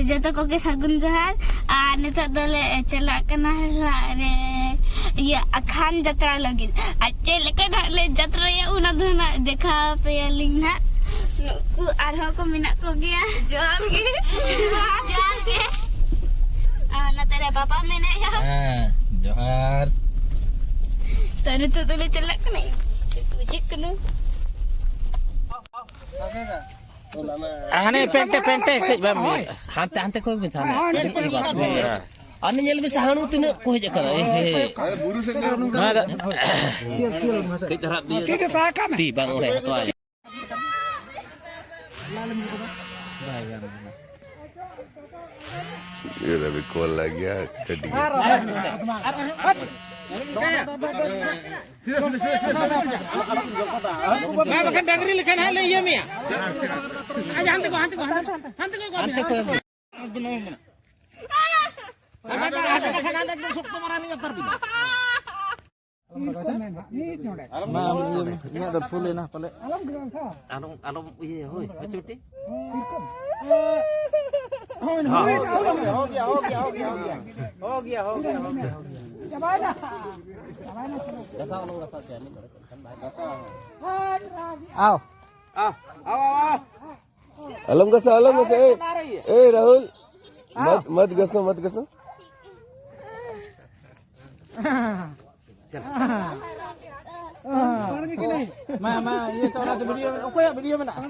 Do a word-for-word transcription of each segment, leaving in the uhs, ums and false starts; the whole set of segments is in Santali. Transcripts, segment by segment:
ᱡᱚᱛᱚ ᱠᱚᱜᱮ ᱥᱟᱹᱜᱩᱱ ᱡᱚᱦᱟᱨ᱾ ᱟᱨ ᱱᱤᱛᱚᱜ ᱫᱚᱞᱮ ᱪᱟᱞᱟᱜ ᱠᱟᱱᱟ ᱦᱟᱸᱜ ᱨᱮ, ᱤᱭᱟᱹ, ᱟᱠᱷᱟᱱ ᱡᱟᱛᱨᱟ ᱞᱟᱹᱜᱤᱫ᱾ ᱟᱨ ᱪᱮᱫ ᱞᱮᱠᱟ ᱱᱟᱜ ᱞᱮ ᱡᱟᱛᱨᱟᱭᱟ, ᱚᱱᱟ ᱫᱚ ᱱᱟᱜ ᱫᱮᱠᱷᱟᱣ ᱟᱯᱮᱭᱟᱞᱤᱧ ᱱᱟᱜ᱾ ᱱᱩᱠᱩ ᱟᱨᱦᱚᱸ ᱠᱚ ᱢᱮᱱᱟᱜ ᱠᱚᱜᱮᱭᱟ᱾ ᱡᱚᱦᱟᱨ ᱜᱮ᱾ ᱡᱚᱦᱟᱨ ᱜᱮ᱾ ᱟᱨ ᱱᱚᱛᱮ ᱨᱮ ᱵᱟᱵᱟ ᱢᱮᱱᱟᱭᱟ᱾ ᱦᱮᱸ, ᱡᱚᱦᱟᱨ᱾ ᱛᱚ, ᱱᱤᱛᱚᱜ ᱫᱚᱞᱮ ᱪᱟᱞᱟᱜ ᱠᱟᱱᱟ᱾ ᱵᱩᱡᱷᱟᱹᱜ ᱠᱟᱱᱟ᱾ ᱦᱟᱱᱮ ᱯᱮᱱᱴᱮ, ᱯᱮᱱᱴᱮ ᱠᱟᱹᱡ ᱵᱟᱢ ᱤᱭᱟᱹ᱾ ᱦᱟᱱᱛᱮ, ᱦᱟᱱᱛᱮ ᱠᱷᱚᱱ ᱵᱤᱱ ᱥᱟᱦᱟᱱᱟ᱾ ᱟᱨ ᱧᱮᱞ ᱵᱤᱱ ᱥᱟᱦᱟᱱᱩ ᱛᱤᱱᱟᱹᱜ ᱠᱚ ᱦᱮᱡ ᱟᱠᱟᱱᱟ᱾ ᱮ ᱦᱮ᱾ ᱱᱚᱣᱟ ᱫᱚ ᱛᱤ ᱵᱟᱝ ᱚᱸᱰᱮ ᱦᱟᱛᱟᱣᱟᱭ᱾ ये रवि कॉल आ गया, कट गया। ᱵᱟᱠᱷᱟᱱ ᱰᱟᱝᱨᱤ ᱞᱮᱠᱷᱟᱱ ᱦᱟᱸᱜ ᱞᱮ ᱤᱭᱟᱹ ᱢᱮᱭᱟ᱾ ᱟᱪᱪᱷᱟ, ᱦᱟᱱᱛᱮ ᱠᱚ, ᱦᱟᱱᱛᱮ ᱠᱚ, ᱦᱟᱱᱛᱮ ᱠᱚ, ᱦᱟᱱᱛᱮ ᱠᱚ᱾ ᱢᱟ, ᱤᱧᱟᱹᱜ ᱫᱚ ᱯᱷᱩᱞ ᱮᱱᱟ ᱯᱟᱞᱮ᱾ ᱟᱞᱚᱢ, ᱟᱞᱚᱢ ᱤᱭᱟᱹᱭᱟ, ᱦᱳᱭ, ᱦᱳᱭ, ᱪᱩᱴᱤ᱾ ᱦᱳᱭ, ᱦᱳᱭ, ᱦᱳᱭ, ᱦᱳᱭ, ᱦᱳᱭ, ᱦᱳᱭ, ᱦᱳᱭ᱾ ᱪᱟᱵᱟᱭᱮᱱᱟ, ᱪᱟᱵᱟᱭᱮᱱᱟ, ᱪᱟᱵᱟᱭᱮᱱᱟ᱾ ᱜᱷᱟᱥᱟᱣ, ᱟᱞᱚᱢ ᱜᱷᱟᱥᱟᱣ, ᱪᱮᱫ ᱢᱤᱫ ᱦᱚᱲ ᱠᱟᱱ ᱵᱟᱭ ᱜᱷᱟᱥᱟᱣᱟ᱾ ᱟᱣ, ᱟᱣ, ᱟᱣ, ᱟᱣ᱾ ᱟᱞᱚᱢ ᱜᱷᱟᱥᱟᱣ, ᱟᱞᱚᱢ ᱜᱷᱟᱥᱟᱣ, ᱮ, ᱮ, ᱨᱟᱦᱩᱞ, ᱢᱟᱛ, ᱢᱟᱛ ᱜᱷᱟᱥᱟᱣ, ᱢᱟᱛ ᱜᱷᱟᱥᱟᱣ᱾ ᱢᱟ, ᱢᱟ, ᱤᱭᱟᱹ ᱛᱚ, ᱚᱱᱟ ᱫᱚ ᱵᱷᱤᱰᱤᱭᱳ, ᱚᱠᱚᱭᱟᱜ ᱵᱷᱤᱰᱤᱭᱳ ᱢᱮᱱᱟᱜᱼᱟ?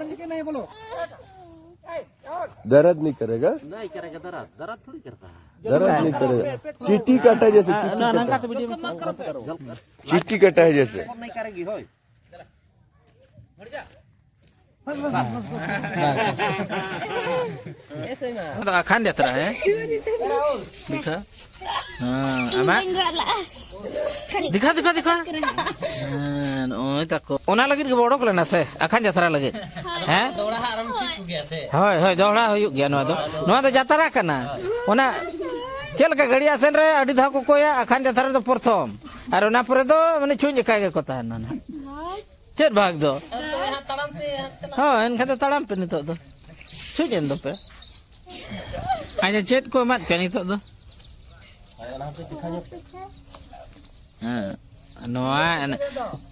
दर्द नहीं करेगा? नहीं करेगा दर्द, दर्द थोड़ी करता है। दर्द नहीं करेगा। चींटी काटा जैसे, हाँ, चींटी ना, काटा। नंगा तो वीडियो में मत करो। चींटी काटा है जैसे। नहीं करेगी, होय। ᱟᱫᱚ ᱟᱠᱷᱟᱱ ᱡᱟᱛᱨᱟ, ᱦᱮᱸ? ᱫᱤᱠᱷᱟ᱾ ᱦᱮᱸ, ᱟᱢᱟᱜ? ᱫᱤᱠᱷᱟ, ᱫᱤᱠᱷᱟ, ᱫᱤᱠᱷᱟ᱾ ᱦᱮᱸ, ᱱᱚᱜᱼᱚᱭ ᱛᱟᱠᱚ᱾ ᱚᱱᱟ ᱞᱟᱹᱜᱤᱫ ᱜᱮᱵᱚ ᱚᱰᱚᱠ ᱞᱮᱱᱟ ᱥᱮ, ᱟᱠᱷᱟᱱ ᱡᱟᱛᱨᱟ ᱞᱟᱹᱜᱤᱫ᱾ ᱦᱮᱸ? ᱦᱳᱭ, ᱦᱳᱭ, ᱫᱚᱦᱲᱟ ᱦᱩᱭᱩᱜ ᱜᱮᱭᱟ ᱱᱚᱣᱟ ᱫᱚ᱾ ᱱᱚᱣᱟ ᱫᱚ ᱡᱟᱛᱨᱟ ᱠᱟᱱᱟ᱾ ᱚᱱᱟ ᱪᱮᱫ ᱞᱮᱠᱟ ᱜᱟᱹᱲᱤ ᱟᱥᱮᱱ ᱨᱮ ᱟᱹᱰᱤ ᱫᱷᱟᱣ ᱠᱚ ᱠᱚᱭᱟ, ᱟᱠᱷᱟᱱ ᱡᱟᱛᱨᱟ ᱨᱮᱫᱚ ᱯᱨᱚᱛᱷᱚᱢ᱾ ᱟᱨ ᱚᱱᱟ ᱯᱚᱨᱮ ᱫᱚ ᱢᱟᱱᱮ ᱪᱷᱩᱸᱪ ᱮᱠᱟ ᱜᱮᱠᱚ ᱛᱟᱦᱮᱱᱟ ᱱᱟᱦᱟᱜ᱾ ᱪᱮᱫ ᱵᱷᱟᱜᱽ ᱫᱚ? ᱦᱳᱭ, ᱮᱱᱠᱷᱟᱱ ᱫᱚ ᱛᱟᱲᱟᱢ ᱯᱮ ᱱᱤᱛᱚᱜ ᱫᱚ᱾ ᱪᱷᱩᱸᱪ ᱮᱱ ᱫᱚᱯᱮ᱾ ᱟᱪᱪᱷᱟ, ᱪᱮᱫ ᱠᱚ ᱮᱢᱟᱫ ᱯᱮᱭᱟ ᱱᱤᱛᱚᱜ ᱫᱚ? ᱦᱮᱸ, ᱱᱚᱣᱟ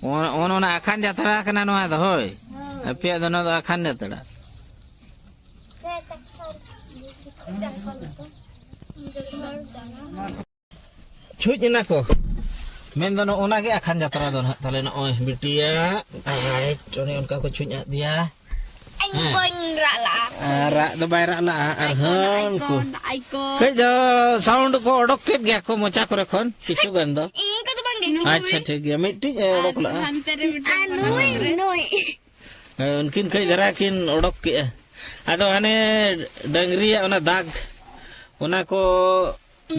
ᱚᱱ- ᱚᱱ- ᱚᱱᱟ ᱟᱠᱷᱟᱱ ᱡᱟᱛᱨᱟ ᱠᱟᱱᱟ ᱱᱚᱣᱟ ᱫᱚ, ᱦᱳᱭ᱾ ᱟᱯᱮᱭᱟᱜ ᱫᱚ ᱱᱚᱣᱟ ᱫᱚ ᱟᱠᱷᱟᱱ ᱡᱟᱛᱨᱟ᱾ ᱪᱷᱩᱡ ᱮᱱᱟ ᱠᱚ᱾ ᱢᱮᱱᱫᱚ ᱱᱚᱜᱼᱚ ᱱᱟ ᱜᱮ ᱟᱠᱷᱟᱱ ᱡᱟᱛᱨᱟ ᱫᱚ ᱱᱟᱦᱟᱜ ᱛᱟᱦᱞᱮ ᱱᱚᱜᱼᱚᱭ ᱵᱤᱴᱤᱭᱟ᱾ ᱟᱭ, ᱚᱱᱮ ᱚᱱᱠᱟ ᱠᱚ ᱪᱷᱩᱡ ᱟᱫ ᱫᱮᱭᱟ᱾ ᱤᱧ ᱦᱮᱸ᱾ ᱵᱟᱹᱧ ᱨᱟᱜ ᱞᱟᱜᱼᱟ᱾ ᱟᱨ ᱨᱟᱜ ᱫᱚ ᱵᱟᱭ ᱨᱟᱜ ᱞᱟᱜᱼᱟ᱾ ᱟᱨ ᱟᱭᱠᱚᱱ, ᱦᱟᱹᱱ ᱠᱚ᱾ Icon, icon. ᱠᱟᱹᱡ ᱫᱚ ᱥᱟᱣᱩᱱᱰ ᱠᱚ ᱚᱰᱚᱠ ᱠᱮᱫ ᱜᱮᱭᱟ ᱠᱚ ᱢᱚᱪᱟ ᱠᱚᱨᱮ ᱠᱷᱚᱱ, ᱠᱤᱪᱷᱩ ᱜᱟᱱ ᱫᱚ᱾ ᱤᱧ ᱠᱚᱫᱚ ᱵᱟᱝ ᱜᱮ᱾ ᱟᱪᱪᱷᱟ, ᱴᱷᱤᱠ ᱜᱮᱭᱟ, ᱢᱤᱫᱴᱤᱡ ᱮ ᱚᱰᱚᱠ ᱞᱟᱜᱼᱟ᱾ ᱦᱟᱱᱛᱮ ᱨᱮ ᱢᱤᱫᱴᱟᱝ ᱟᱨ ᱱᱩᱭ, ᱱᱩᱭ᱾ ᱦᱮᱸ, ᱩᱱᱠᱤᱱ ᱠᱟᱹᱡ ᱫᱷᱟᱨᱟ ᱠᱤᱱ ᱚᱰᱚᱠ ᱠᱮᱜᱼᱟ᱾ ᱟᱫᱚ ᱦᱟᱱᱮ ᱰᱟᱹᱝᱨᱤᱭᱟᱜ ᱚᱱᱟ ᱫᱟᱜᱽ, ᱚᱱᱟ ᱠᱚ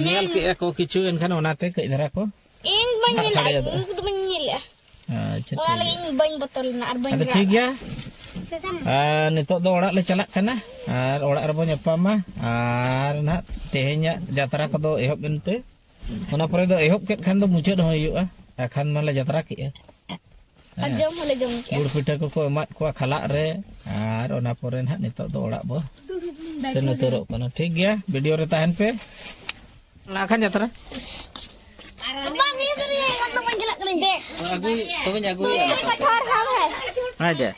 ᱧᱮᱞ ᱠᱮᱜᱼᱟ ᱠᱚ ᱠᱤᱪᱷᱩ, ᱮᱱᱠᱷᱟᱱ ᱚᱱᱟᱛᱮ ᱠᱟᱹᱡ ᱫᱷᱟᱨᱟ ᱠᱚ ᱤᱧ ᱵᱟᱹᱧ ᱧᱮᱞ ᱞᱮᱫᱼᱟ, ᱥᱟᱰᱮᱭᱮᱫᱟ᱾ ᱤᱧ ᱫᱚ ᱵᱟᱹᱧ ᱧᱮᱞ ᱞᱮᱫᱼᱟ᱾ ᱟᱪᱪᱷᱟ, ᱚᱱᱟ ᱴᱷᱤᱠ ᱞᱟᱹᱜᱤᱫ ᱜᱮᱭᱟ᱾ ᱤᱧ ᱵᱟᱹᱧ ᱵᱚᱛᱚᱨ ᱞᱮᱱᱟ ᱟᱨ ᱵᱟᱹᱧ ᱟᱫᱚ ᱨᱟᱜ ᱴᱷᱤᱠ ᱞᱮᱫᱼᱟ᱾ ᱜᱮᱭᱟ᱾ ᱟᱨ ᱱᱤᱛᱚᱜ ᱫᱚ ᱚᱲᱟᱜ ᱞᱮ ᱪᱟᱞᱟᱜ ᱠᱟᱱᱟ ᱟᱨ ᱚᱲᱟᱜ ᱨᱮᱵᱚᱱ ᱧᱟᱯᱟᱢᱟ᱾ ᱟᱨ ᱱᱟᱦᱟᱜ ᱛᱮᱦᱮᱧᱟᱜ ᱡᱟᱛᱨᱟ ᱠᱚᱫᱚ ᱮᱦᱚᱵ ᱮᱱᱛᱮ, ᱚᱱᱟ ᱯᱚᱨᱮ ᱫᱚ ᱮᱦᱚᱵ ᱠᱮᱫ ᱠᱷᱟᱱ ᱫᱚ ᱢᱩᱪᱟᱹᱫ ᱦᱚᱸ ᱦᱩᱭᱩᱜᱼᱟ᱾ ᱟᱠᱷᱟᱱ ᱢᱟᱞᱮ ᱡᱟᱛᱨᱟ ᱠᱮᱜᱼᱟ᱾ ᱟᱨ ᱦᱮᱸ᱾ ᱡᱚᱢ ᱦᱚᱸᱞᱮ ᱡᱚᱢ ᱠᱮᱜᱼᱟ᱾ ᱜᱩᱲ ᱯᱤᱴᱷᱟᱹ ᱠᱚᱠᱚ ᱮᱢᱟᱫ ᱠᱚᱣᱟ ᱠᱷᱟᱞᱟᱜ ᱨᱮ, ᱟᱨ ᱚᱱᱟ ᱯᱚᱨᱮ ᱱᱟᱦᱟᱜ ᱱᱤᱛᱚᱜ ᱫᱚ ᱚᱲᱟᱜ ᱵᱚ ᱥᱮᱱ ᱩᱛᱟᱹᱨᱚᱜ ᱠᱟᱱᱟ᱾ ᱴᱷᱤᱠ ᱜᱮᱭᱟ, ᱵᱷᱤᱰᱤᱭᱳ ᱨᱮ ᱛᱟᱦᱮᱱ ᱯᱮ᱾ ᱞᱟᱠᱷᱟᱱ ᱡᱟᱛᱨᱟ᱾ ᱵᱟᱝ, ᱤᱭᱟᱹ ᱠᱚᱨᱮ ᱤᱧ ᱫᱚ ᱵᱟᱹᱧ ᱪᱟᱞᱟᱜ ᱠᱟᱱᱟ᱾ ᱫᱮᱠᱷ, ᱛᱚᱵᱮᱧ ᱟᱹᱜᱩᱭᱟ᱾ ᱛᱩᱢᱥᱮ ᱠᱚᱴᱷᱳᱨ ᱦᱟᱞ ᱦᱟᱭ᱾ ᱟᱪᱪᱷᱟ᱾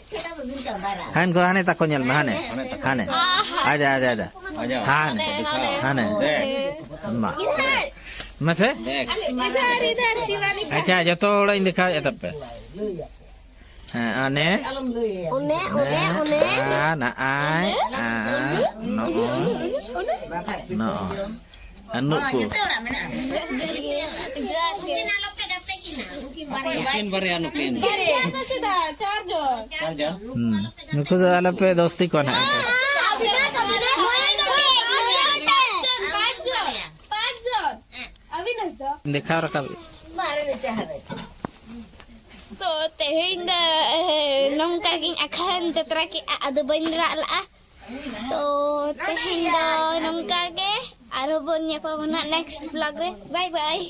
ᱦᱟᱱ ᱠᱚ ᱦᱟᱱᱮ ᱛᱟᱠᱚ ᱧᱮᱞ ᱢᱮ, ᱦᱟᱱᱮ᱾ ᱦᱟᱱᱮ᱾ ᱟᱡᱟ, ᱟᱡᱟ, ᱟᱡᱟ᱾ ᱟᱡᱟ᱾ ᱦᱟᱱᱮ᱾ ᱦᱟᱱᱮ᱾ ᱦᱟᱱᱮ᱾ ᱫᱮᱠᱷ᱾ ᱢᱟ᱾ ᱤᱫᱷᱟᱨ᱾ ᱢᱟᱥᱮ᱾ ᱫᱮᱠᱷ᱾ ᱤᱫᱷᱟᱨ, ᱤᱫᱷᱟᱨ, ᱥᱤᱵᱟᱱᱤ᱾ ᱟᱪᱪᱷᱟ, ᱡᱚᱛᱚ ᱦᱚᱲᱤᱧ ᱫᱮᱠᱷᱟᱣᱮᱫ ᱛᱟᱯᱮ᱾ ᱦᱮᱸ, ᱟᱨ ᱱᱮ? ᱚᱱᱮ, ᱚᱱᱮ, ᱚᱱᱮ᱾ ᱟᱨ ᱱᱚᱜᱼᱚᱭ, ᱟᱨ ᱱᱚᱜᱼᱚᱭ, ᱱᱚᱜᱼᱚᱭ᱾ ᱟᱨ ᱱᱩᱠᱩ᱾ ᱡᱚᱦᱟᱨ ᱜᱮ᱾ ᱱᱩᱠᱤᱱ ᱵᱟᱨᱭᱟ, ᱱᱩᱠᱤᱱ᱾ ᱵᱟᱨᱭᱟ ᱫᱚ ᱪᱮᱫᱟᱜ? ᱪᱟᱨ ᱡᱚᱱ᱾ ᱪᱟᱨ ᱡᱚᱱ? ᱦᱩᱸ᱾ ᱱᱩᱠᱩ ᱫᱚ ᱟᱞᱚᱯᱮ ᱫᱳᱥᱛᱤ ᱠᱚᱣᱟ ᱱᱟᱦᱟᱜ᱾ ᱯᱟᱸᱪ ᱡᱚᱱ, ᱯᱟᱸᱪ ᱡᱚᱱ, ᱯᱟᱸᱪ ᱡᱚᱱ᱾ ᱟᱹᱵᱤᱱᱟᱜ ᱫᱚ? ᱫᱮᱠᱷᱟᱣ ᱨᱟᱠᱟᱵ᱾ ᱛᱚ, ᱛᱮᱦᱮᱧ ᱫᱚ, ᱮ, ᱱᱚᱝᱠᱟ ᱜᱤᱧ ᱟᱠᱷᱟᱱ ᱡᱟᱛᱨᱟ ᱠᱮᱜᱼᱟ, ᱟᱫᱚ ᱵᱟᱹᱧ ᱨᱟᱜ ᱞᱟᱜᱼᱟ᱾ ᱛᱚ, ᱛᱮᱦᱮᱧ ᱫᱚ ᱱᱚᱝᱠᱟ ᱜᱮ, ᱟᱨᱦᱚᱸ ᱵᱚᱱ ᱧᱟᱯᱟᱢᱟ ᱱᱟᱜ next vlog ᱨᱮ᱾ Bye bye᱾